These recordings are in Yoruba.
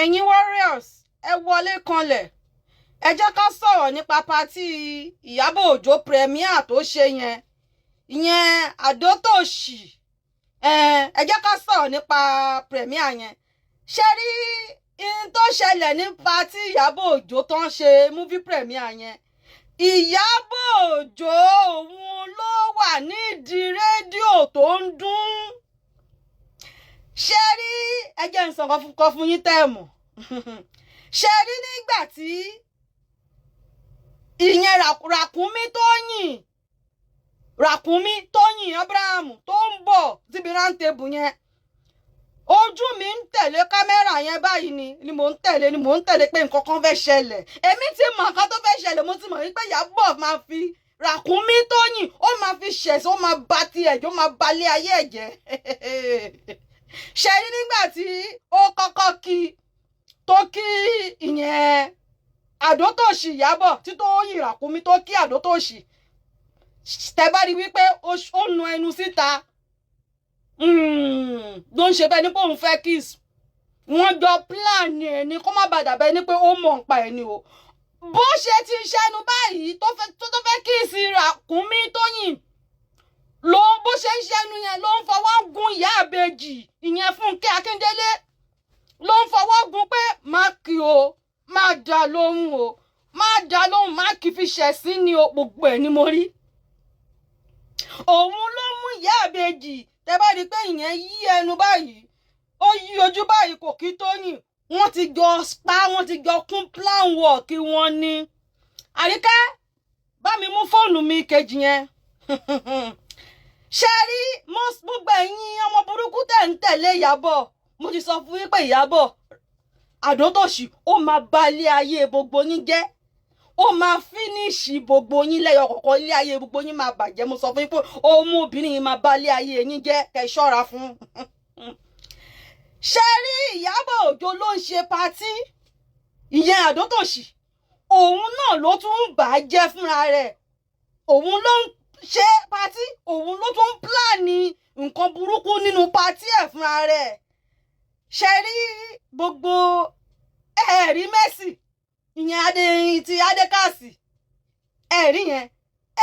Ẹ̀yin warriors, ẹ wọlé kanlẹ̀. Ẹ jẹ́ ká sọ̀rọ̀ nípa party Ìyábọ̀ Òjó premiere tó ṣe yẹn, ìyẹn àdótòṣì. Ẹ jẹ́ ká sọ̀rọ̀ nípa premiere yẹn. Ṣe rí ihun tó ṣẹlẹ̀ ní party Ìyábọ̀ Òjó tó ń ṣe movie premiere yẹn? Ìyábọ̀ Òjó, òun ló wà nídìí rédíò tó ń dún. Ṣe rí, ẹ jẹ́ n sọ nǹkan fún yín tẹ́ ẹ mọ̀. Ṣe rí nígbà tí ìyẹn Ràkúnmí Tóyìn, Ràkúnmí Tóyìn Abraham tó ń bọ̀ síbi round table yẹn, ojú mi ń tẹ̀lé kámẹ́rà yẹn báyìí ni mò ń tẹ̀lé, ni mò ń tẹ̀lé pé nǹkan kan fẹ́ ṣẹlẹ̀. Èmi ti mọ̀ nǹkan tó fẹ́ ṣẹlẹ̀. Mo ti mọ̀ wípé Ìyábọ̀ máa fi Ràkúnmí Tóyìn, ó máa fi ṣẹ̀sín, ó máa ba tiẹ̀ jẹ́, ó máa balẹ̀ ayé ẹ̀ jẹ́. Ṣe rí nígbà tí ó kọ́kọ́ kí, tó kí ìyẹn àdótòṣì Ìyábọ̀, tí Tóyìn Ràkúnmí tó kí àdótòṣì, tẹ bá rí wípé ó nu ẹnu síta ló ń ṣe bẹ́ẹ̀ ní pé òun fẹ́ kiss. Wọ́n jọ plan ẹ̀ ní kó má bàa dàbẹ́ ní pé ó mọ̀ nípa ẹ̀ ni o. Bó ṣe ti ṣẹnu báyìí tó fẹ́ kiss Ràkúnmí Tóyìn ló, bó ṣe ń ṣẹnu yẹn ló ń fọwọ́ gun ìyá àbèjì, ìyẹn Fúnkẹ́ Akíndélé, ló ń fọwọ́ gun pé má kí o, má dá lóhùn o, má dá lóhùn, má kí fi ṣẹ̀sín ni o. Gbogbo ẹ̀ ni mo rí. Òun ló mú ìyá àbèjì. Tẹ bá rí i pé ìyẹn yí ẹnu báyìí, ó yí ojú báyìí, kò kí Tóyìn. Wọ́n ti jọ pa, wọ́n ti jọ kún plan work wọn ni. Àríkẹ́, bá mi mú fóònù mi kejì yẹn. Ṣe rí gbogbo ẹ̀yin ọmọ burúkú tẹ̀ ń tẹ̀lé Ìyábọ̀, mo ti sọ fún yín pé Ìyábọ̀ àdótòṣì, ó máa ba ilé ayé gbogbo yín jẹ́, ó máa finish gbogbo yín lẹ́yọ kọ̀ọ̀kan. Ilé ayé gbogbo yín máa bàjẹ́. Mo sọ fún yín pé ọmọbìnrin yìí máa ba ilé ayé yín jẹ́, kẹ́ ẹ ṣọ́ra fún. Ṣe rí Ìyábọ̀ Òjó ló ń ṣe party, ìyẹn àdótòṣì, òun náà ló tún ń bà á jẹ́ fúnra rẹ̀. Òun ló ń ṣe party, òun ló tún ń plan nǹkan burúkú nínú party ẹ̀ fúnra rẹ̀. Ṣe rí gbogbo ẹ̀rí Mercy, ìyẹn adé ti adékàsì, ẹ̀rí yẹn,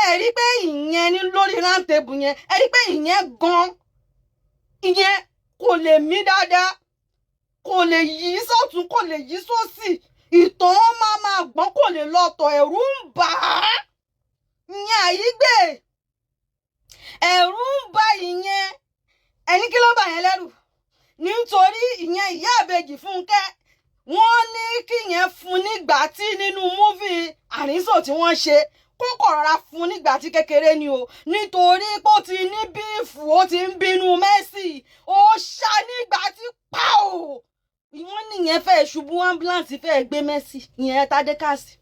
ẹ̀rí pé ìyẹn ní lórí round table yẹn, ẹ̀rí pé ìyẹn gan, ìyẹn kò lè mí dáadáa, kò lè yí sọ́tún, kò lè yí sósì, ìtàn máa máa gbọ́n, kò lè lọ́tọ̀, ẹ̀rù ń bà á. Ìyẹn àyígbè, ẹ̀rù ń bà ìyẹn. Ẹni kí ló bà yẹn lẹ́rù? Nítorí ìyẹn ìyá àbèjì Fúnkẹ́, wọ́n ní kí yẹn fún nígbà tí nínú movie àrísò tí wọ́n ṣe, kó kọ̀ rọra fún nígbà tí kékeré ni o, nítorí pé ó ti ní beef, ó ti ń bínú Mercy. Ó ṣá nígbà tí pàó, wọ́n níyẹn fẹ́ ṣubú, ambulance fẹ́ gbé Mercy, ìyẹn Tádékàsì.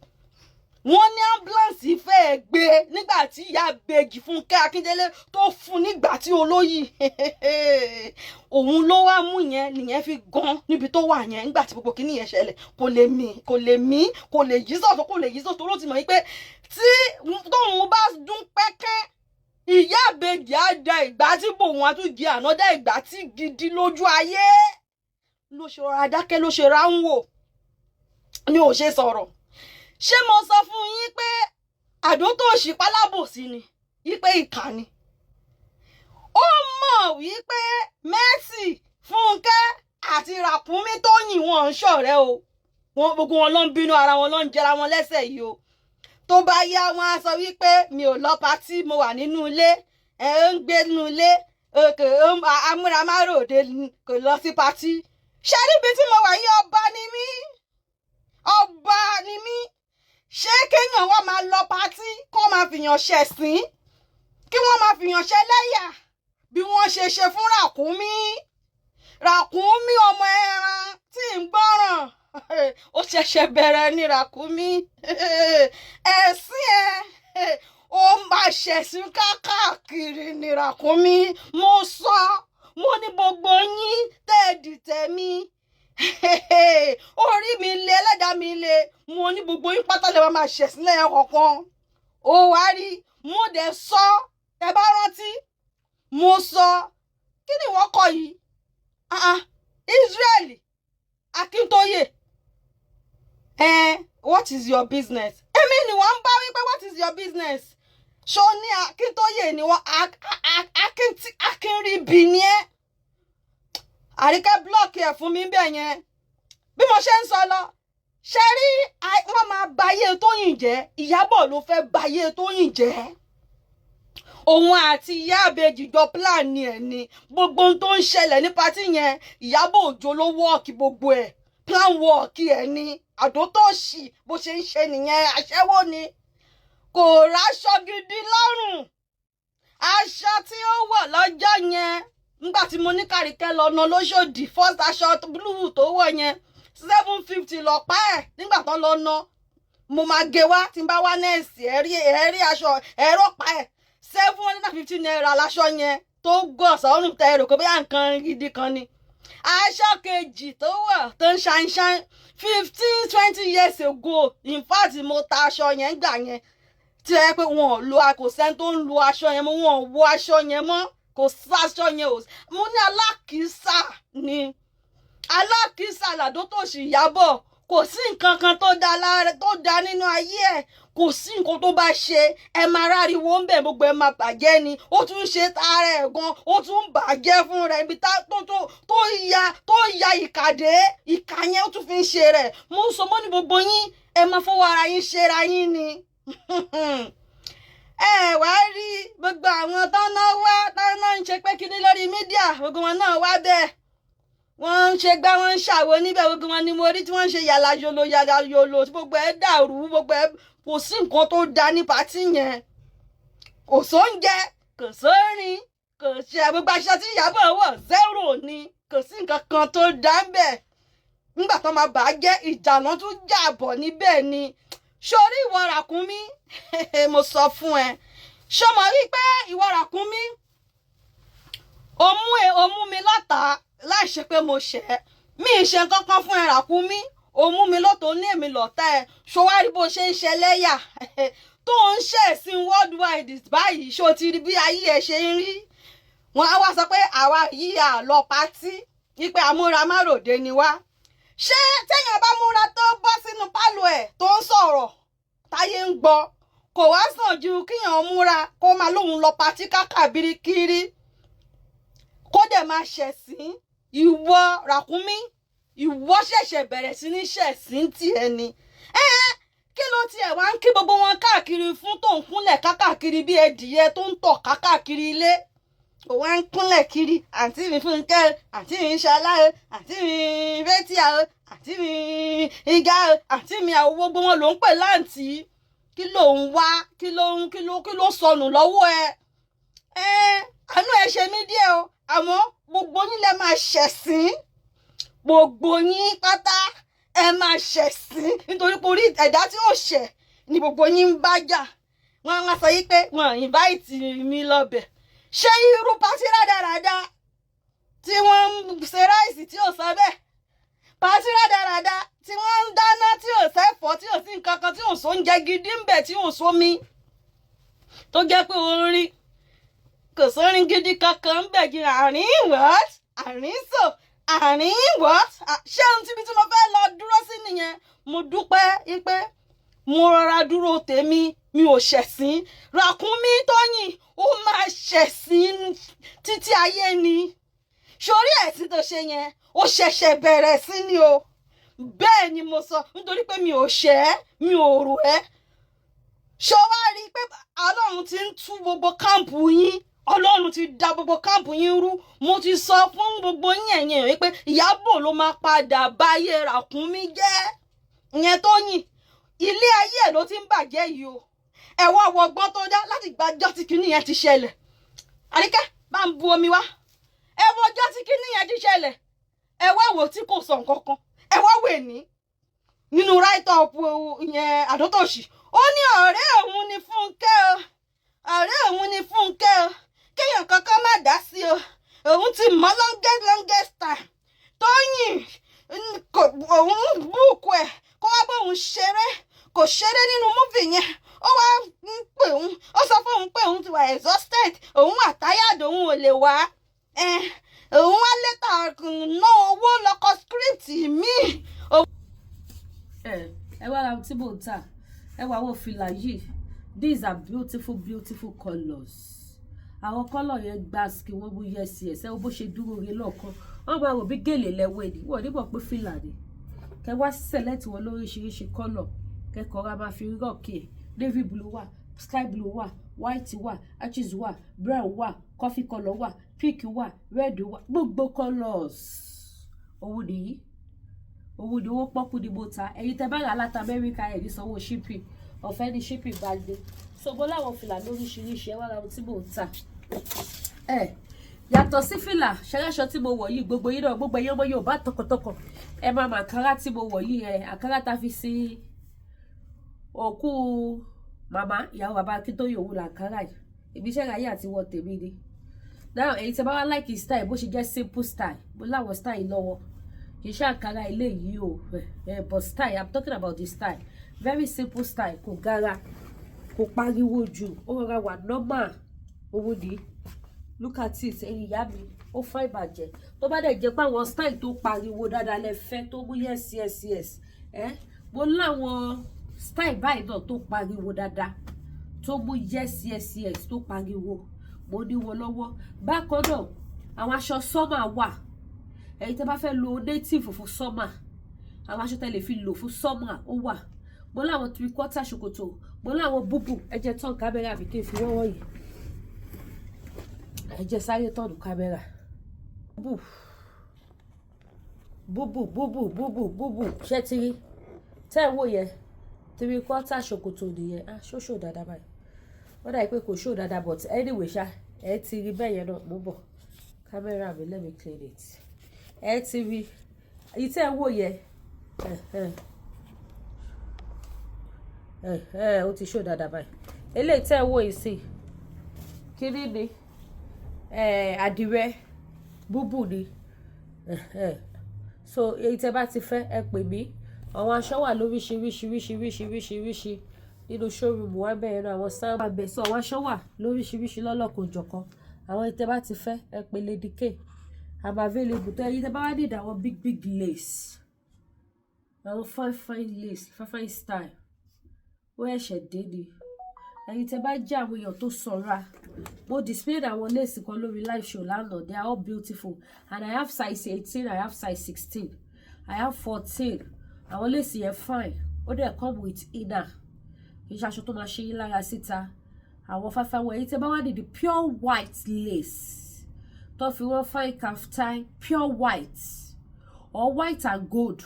Wọ́n ní ambulance fẹ́ gbé nígbà tí ìyá àbèjì Fúnkẹ́ Akíndélé tó fún nígbà tí olóyè. Òun ló wá mú yẹn nìyẹn fi gan níbi tó wà yẹn. Nígbà tí gbogbo kìíní yẹn ṣẹlẹ̀, kò lè mí, kò lè mí, kò lè yí sọ̀tún, kò lè yí sọ̀tún. Ló ti mọ̀ wípé tí tóun bá dún pẹ́kẹ́, ìyá àbèjì á da ìgbà tí bòun á tún di ànádá ìgbà tí gidi lójú ayé. Ló ṣe rọra dákẹ́, ló ṣe ráńwò ni ò ṣe sọ̀rọ̀. Ṣé mo sọ fún yín pé àdótòṣì pálábòsí ni, wípé ìkà ni? Ó mọ̀ wípé Mercy, Fúnkẹ́ àti Ràkúnmí Tóyìn, wọn ń ṣọ̀rẹ́ o. Wọn gbogbo wọn ló ń bínú ara wọn, ló ń jẹra wọn lẹ́sẹ̀ yìí o. Tó bá yá, wọn á sọ wípé mi ò lọ party, mo wà nínú ilé, ẹ ń gbé nínú ilé òkè amúramáròde, kò lọ sí party. Ṣé níbi tí mo wà yìí, ọba ni mí, ọba ni mí. Ṣé kéèyàn wá máa lọ party, kó máa fìyàn ṣẹ̀sín, kí wọ́n máa fìyàn ṣẹlẹ́yà bí wọ́n ṣe ṣe fún Ràkúnmí? Ràkúnmí ọmọ ẹran tí ń gbọ́ràn, ó ṣẹ̀ṣẹ̀ bẹ̀rẹ̀ ní. Ràkúnmí, ẹ̀sìn ẹ̀, ó máa ṣẹ̀sìn káàkiri ní. Ràkúnmí, mo sọ, mo ní gbogbo yín tẹ́ ẹ dìtẹ̀ mi, orí mi le, ẹlẹ́dàá mi le. Mo ní gbogbo yín pátá lè máa ṣẹ̀sìn lẹ́yìn kọ̀ọ̀kan. Ó wá rí, mo dẹ̀ sọ, ẹ bá rántí, mo sọ, kí ni wọ́n kọ yìí? Ah, ah, Israeli Akíntóyè, what is your business? Èmi ni wọ́n ń bá wípé, what is your business? Ṣó ní Akíntóyè ni wọ́n? Akínríbi ni ẹ́. Àríkẹ́, block ẹ̀ fún mi bẹ́ẹ̀ yẹn. Bí mo ṣe ń sọ lọ, ṣe rí, wọ́n máa bayé Tóyìn jẹ́. Ìyábọ̀ ló fẹ́ bayé Tóyìn jẹ́. Òun àti ìyá àbèjì jọ plan ẹ̀ ni. Gbogbo ohun tó ń ṣẹlẹ̀ ní party yẹn, Ìyábọ̀ Òjó ló work gbogbo ẹ̀. Plan work ẹ̀ ni. Àdótòṣì bó ṣe ń ṣe nìyẹn. Aṣẹ́wó ni, kò ráṣọ gidi lọ́rùn. Aṣọ tí ó wọ̀ lọ́jọ́ yẹn, nígbà tí mo ní kàríkẹ́ lọ ná lóṣòdì, first aṣọ blue tó wọ̀ yẹn, 750 lọ́pá ẹ̀. Nígbà tó lọ ná, mo máa gé wá tí n bá wá nẹ́ẹ̀sì. Ẹ rí aṣọ ẹ̀rọ pa ẹ̀, ₦750 láṣọ yẹn tó gọ̀ sọ́rùn tẹ rò pé bóyá nǹkan gidi kan ni. Aṣọ kejì tó wọ̀ tó ń ṣàìṣàn, 15, 20 years ago, in fact, mo ta aṣọ yẹn gbà yẹn, tí ẹ pé wọn ò lo, kò sẹ́ni tó ń lo aṣọ yẹn mọ́. Wọn ò wọ aṣọ yẹn mọ́, kò sáṣọ yẹn ò. Mo ní alákìísà ni, alákìísà làdótòṣì Ìyábọ̀. Kò sí nǹkan kan tó da lára, tó da nínú ayé ẹ̀. Kò sí nǹkan tó bá ṣe, ẹ máa ráriwo ń bẹ̀, gbogbo ẹ máa bàjẹ́ ni. Ó tún ṣe tara ẹ̀ gan, ó tún bàjẹ́ fún rẹ̀. Ibi tá tó tó tó ya tó ya ìkàdé ìkà yẹn, ó tún fi ń ṣe rẹ̀. Mo ń sọ mọ́ ní gbogbo yín, ẹ máa fọwọ́ ara yín ṣera yín ni. Ẹ wá rí gbogbo àwọn tọ́nà wá, tọ́nà ń ṣe pé kíní lórí media, gbogbo wọn náà wá bẹ́ẹ̀, wọ́n ń ṣe gbá, wọ́n ń ṣàwo níbẹ̀. Gbogbo wọn ni mo rí tí wọ́n ń ṣe yàlà yòlò yàlà yòlò, tí gbogbo ẹ̀ dàrú. Gbogbo ẹ̀, kò sí nǹkan tó da ní party yẹn. Kò sóúnjẹ, kò sórin, kò ṣe. Gbogbo aṣọ tí Ìyábọ̀ wọ̀, zero ni. Kò sí nǹkan kan tó da ń bẹ̀. Nígbà tó máa bà á jẹ́, ìjà náà tún jà bọ̀ níbẹ̀ ni. Sórí ìwọ ràkúnmí, mo sọ fún ẹ, ṣọmọ rí pé ìwọ ràkúnmí, o mú ẹ, o mú mi lọ́tàá láì ṣe pé mo ṣẹ̀ ẹ́. Mi ì ṣe nǹkan kan fún ẹ. Ràkúnmí, o mú mi lọ́tọ̀, ní èmi lọ́tà ẹ. Ṣọwárí bó ṣe ń ṣe lẹ́yà tó ń ṣẹ̀sìn worldwide báyìí? Ṣó ti rí bí ayé ẹ ṣe ń rí? Wọn á wá sọ pé àwa yìí à lọ party, wípé amúra máròde ni wá. Ṣé téèyàn bá múra tó bọ́ sínú pálọ̀ ẹ̀ tó ń sọ̀rọ̀ táyé ń gbọ́, kò wá sàn ju kíyàn múra kó máa lóun lọ party kákàbírí kiri, kó dẹ̀ máa ṣẹ̀sín? Ìwọ ràkúnmí, ìwọ ṣẹ̀ṣẹ̀ bẹ̀rẹ̀ sí ní ṣẹ̀sín tiẹ̀ ni. Ẹ kí ló tiẹ̀ wá ń kí gbogbo wọn káàkiri fún, tó ń kúnlẹ̀ káàkiri bí ẹdìyẹ tó ń tọ̀ káàkiri ilé? Ò wá ń kúnlẹ̀ kiri, àǹtí mi Fúnkẹ́, àǹtí mi Ṣọlá o, àǹtí mi Fétíà o, àǹtí mi Igá o, àǹtí mi àwọn. Gbogbo wọn ló ń pè láǹtí. Kí ló ń wá? Kí ló ń kí ló kí ló sọnù lọ́wọ́ ẹ? Ẹ àánú ẹ ṣe mí díẹ̀ o. Àmọ́ gbogbo yín lẹ máa ṣẹ̀sín, gbogbo yín pátá ẹ máa ṣẹ̀sín, nítorí pé orí ẹ̀dá tí ò ṣẹ̀ ni gbogbo yín ń bá jà. Wọ́n wá sọ yí pé wọ́n invite mi lọ́bẹ̀. Ṣé irú party rádaràda tí wọ́n ń ṣe rice tí ò sọ bẹ́ẹ̀, party rádaràda tí wọ́n ń dáná tí ò sẹ́fọ̀ọ́, tí ò sí nǹkan kan, tí ò sóúnjẹ gidi ń bẹ̀, tí ò sómi, tó jẹ́ pé orin, kò sórin gidi kankan ń bẹ̀ ju àárín what, àárín so, àárín what? Ṣé ohun tíbi tí mo fẹ́ lọ dúró sí nìyẹn? Mo dúpẹ́ pé mo rọra dúró tèmi, mi ò ṣẹ̀sín. Ràkúnmí Tóyìn, ó máa ṣẹ̀sín títí ayé ni. Sórí ẹ̀sìn tó ṣe yẹn, ó ṣẹ̀ṣẹ̀ bẹ̀rẹ̀ sí ni o. Bẹ́ẹ̀ ni mo sọ, nítorí pé mi ò ṣẹ̀ ẹ́, mi ò rò ẹ́. Ṣó wá rí i pé Ọlọ́run ti ń tú gbogbo camp yín? Ọlọ́run ti da gbogbo camp yín rú. Mo ti sọ fún gbogbo yín, ẹ̀yìn wípé Ìyábọ̀ ló máa padà báyé ràkúnmí jẹ́. Ìyẹn Tóyìn, ilé ayé ẹ̀ ló ti ń bàjẹ́ yìí o. Ẹ wá wọgbọ́n tó dá láti gbàjọ́ tí kinní yẹn ti ṣẹlẹ̀. Àríkẹ́, bá ń bu omi wá. Ẹ wo ọjọ́ tí kinní yẹn ti ṣẹlẹ̀, ẹ wá wò tí kò sọ nǹkan kan. Ẹ wá wò ní nínú write up yẹn, àdótòṣì, ó ní ọ̀rẹ́ òun ni Fúnkẹ́ o, ọ̀rẹ́ òun ni Fúnkẹ́ o, kéèyàn kankan má dá sí o, òun ti mọ̀ longest longest time. Tóyìn, òun book ẹ̀ kó wá bóun ṣeré, kò ṣeré nínú movie yẹn. Ó wá ń pè òun, ó sọ fún òun pé òun ti wà exhausted, òun wà tired, òun ò lè wá. Òun wá later ná owó lọ́kọ script míì. Ẹ wá ra tí mò ń tà. Ẹ wá àwọn fìlà yìí. These are beautiful, beautiful colours. Àwọn colour yẹn gbàsíkì, wọ́n mú. Yes, ẹ wo bó ṣe dúró re lọ́ọ̀kan. Wọ́n máa rò bí gèlè lẹ́wọ́ ni, wọ́n ní mọ̀ pé fìlà ni. Kẹ wá select wọn lóríṣiríṣi colour, kẹkọ̀ọ́ ra máa fi rock ẹ̀. Navy blue wà, sky blue wà, white wà, ashes wà, brown wà, coffee colour wà, pink wà, red wà, gbogbo colours. Òun nìyí, òun ni. Owó pọ́kú ni mo ta. Ẹ̀yin tẹ́ bá rà láti Amẹ́ríkà, ẹ̀ ní sanwó shipping, ọ̀fẹ́ ni shipping bá dé. So mo láwọn fìlà lóríṣiríṣi. Ẹ wá ra ohun tí mò ń tà. Ẹ yàtọ̀ sí fìlà, ṣẹlẹ́ṣọ tí mo wọ̀ yìí, gbogbo yín náà, gbogbo ẹ̀yin ọmọ Yorùbá tọkàntọkàn, ẹ máa mọ àkàrà tí mo wọ̀ yìí. Ẹ àkàrà tá fi sí òkú màmá ìyàwó bàbá Akíntóyè, òun làǹkárà yìí. Èmi iṣẹ́ ráyè àti wọ tèmi ni. Now, èyí tí a bá wá like style, bó ṣe jẹ́ simple style, mo láwọn style lọ́wọ́. Kì í ṣe àǹkárá ilé yìí o, but style, I'm talking about the style, very simple style, kò gara, kò pariwo jù, ó rọra wà normal. Owó ni. Look at it, ẹ̀yin ìyá mi, ó fọ́ ìbàjẹ́. Tó bá dẹ̀ jẹ́ pé àwọn style tó pariwo dáadáa lẹ fẹ́, tó mú yes, ẹ mo láwọn style báyìí náà tó pariwo dáadáa, tó mú yes, tó pariwo, mo ní wọn lọ́wọ́. Bákan náà, àwọn aṣọ summer wà. Ẹ̀yin tẹ́ bá fẹ́ lo native fún summer, àwọn aṣọ tẹ́ lè fi lò fún summer, ó wà. Mo láwọn three quarter ṣòkòtò, mo láwọn búbù. Ẹ jẹ́ turn camera mi kí n fi wọ́wọ́ yìí. Ẹ jẹ́ sáré turn camera. Búbù, búbù, búbù, búbù, búbù. Ṣé ti rí tẹ́ ẹ̀ wò yẹn? Three quarter ṣòkòtò nìyẹn. Ah, ṣó ṣò dáadáa báyìí? Wọ́n dà pé kò ṣó dáadáa, but anyway ṣá, ẹ ti rí bẹ́ẹ̀ yẹn náà. Mo bọ̀, camera mi, let me clean it. Ẹ ti rí èyí tẹ́ ẹ̀ wò yẹn. Ó ti ṣó dáadáa báyìí. Eléyìí tẹ́ ẹ̀ wò yìí sí kíní ni, àdìrẹ búbù ni. So èyí tẹ́ bá ti fẹ́, ẹ pè mí. Àwọn aṣọ wà lóríṣiríṣiríṣiríṣiríṣi nínú showroom wa bẹ́ẹ̀ náà. Àwọn sábà bẹ́ẹ̀ so àwọn aṣọ wà lóríṣiríṣi lọ́lọ́kan-ò-jọ̀kan. Àwọn èyí tẹ́ bá ti fẹ́, ẹ pè Lady K. I'm available. Tó ẹ̀yin tẹ́ bá wá need àwọn big big lace, àwọn fine fine lace, fine fine style, ó ẹ̀ṣẹ̀ dé ni. Ẹ̀yin tẹ́ bá jẹ́ àwọn èèyàn tó sanra, mo display àwọn lace kan lórí live show lánàá. They are all beautiful and I have size 18, I have size 16, I have 14. Àwọn lace yẹn fine, ó dẹ̀ come with inner. Kì í ṣe aṣọ tó máa ṣe yín lára síta. Àwọn fáfá wọ̀. Ẹ̀yin tẹ́ bá wá ní the pure white lace tó fi wọ́n fine kaftan, pure white or white and gold,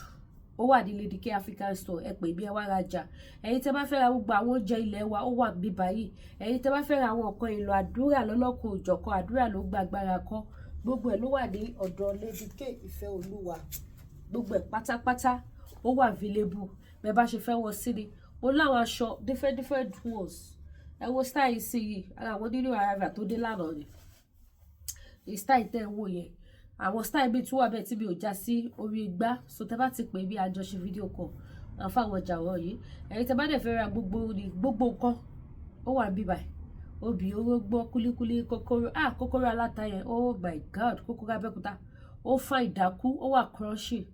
ó wà ní Lady K African Store. Ẹ pè mí, ẹ wá rajà. Ẹ̀yin tẹ́ bá fẹ́ ra gbogbo àwọn oúnjẹ ilé wa, ó wà níbí báyìí. Ẹ̀yin tẹ́ bá fẹ́ ra àwọn nǹkan èlò àdúrà lọ́lọ́kun òjọ̀kan, àdúrà ló gba agbára kọ́, gbogbo ẹ̀ ló wà ní ọ̀dọ̀ Lady K Ìfẹ́ Olúwa. Gbogbo ẹ̀ pátápátá ó wà available. Bẹ́ẹ̀ bá ṣe fẹ́ wọ sí ni. Mo láwọn aṣọ different different ones. Ẹ wo style sí yìí, ara àwọn nínú arrival tó dé lánàá ni style tẹ́ ẹ wò yẹn. Àwọn style bíi tún wà bẹ́ẹ̀ tí mi ò já sí orí igbá. So tẹ́ bá ti pè bí àjọṣe fídíò kan àfáwọn ọjà wọ̀nyí. Ẹ̀yin tẹ́ bá dẹ̀ fẹ́ ra gbogbo ní gbogbo nǹkan, ó wà níbí báyìí: obì, orógbó, kúlíkúlí, kókóró. Ah, kókóró aláta yẹn, oh my God! Kókóró Abẹ́òkúta, ó fa ìdákú, ó wà crunchy.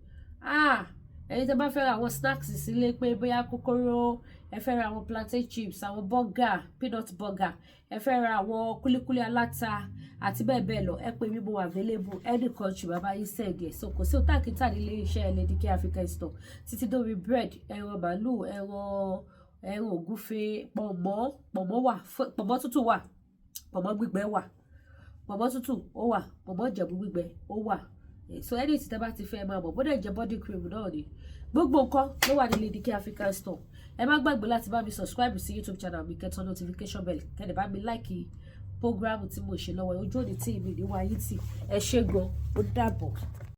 Ah, ẹ̀yin tẹ́ bá fẹ́ ra àwọn snacks sílé, pé bóyá kókóró, ẹ fẹ́ ra àwọn plantain chips, àwọn burger, peanut burger, ẹ fẹ́ ra àwọn kúlíkúlí aláta àti bẹ́ẹ̀ bẹ́ẹ̀ lọ, ẹ pè mí, mo wà available. Any country, bàbá yín send ẹ̀. So kò sí òtá nílé iṣẹ́ Lady K African Store, títí dórí bread, ẹran màálù, ẹran ògúnfe, pọ̀nmọ́. Pọ̀nmọ́ wà, pọ̀nmọ́ tútù wà, pọ̀nmọ́ gbígbẹ wà, pọ̀nmọ́ tútù ó wà, pọ̀nmọ́ Ìjẹ̀bú gbígbẹ ó wà. So ẹni tí tẹ́ bá ti fẹ́, máa bọ̀. Bó dẹ̀ jẹ́ body cream náà ni, gbogbo nǹkan ló wà ní Lady K African Store. Ẹ má gbàgbé láti bá mi subscribe sí YouTube channel mi, kẹ́ turn notification bell, kẹ́ dẹ̀ bá mi like program tí mo ṣe lọ́wọ́. Ojú òní tí ìmì ní wáyé tì. Ẹ ṣé gan, ó dàbọ̀.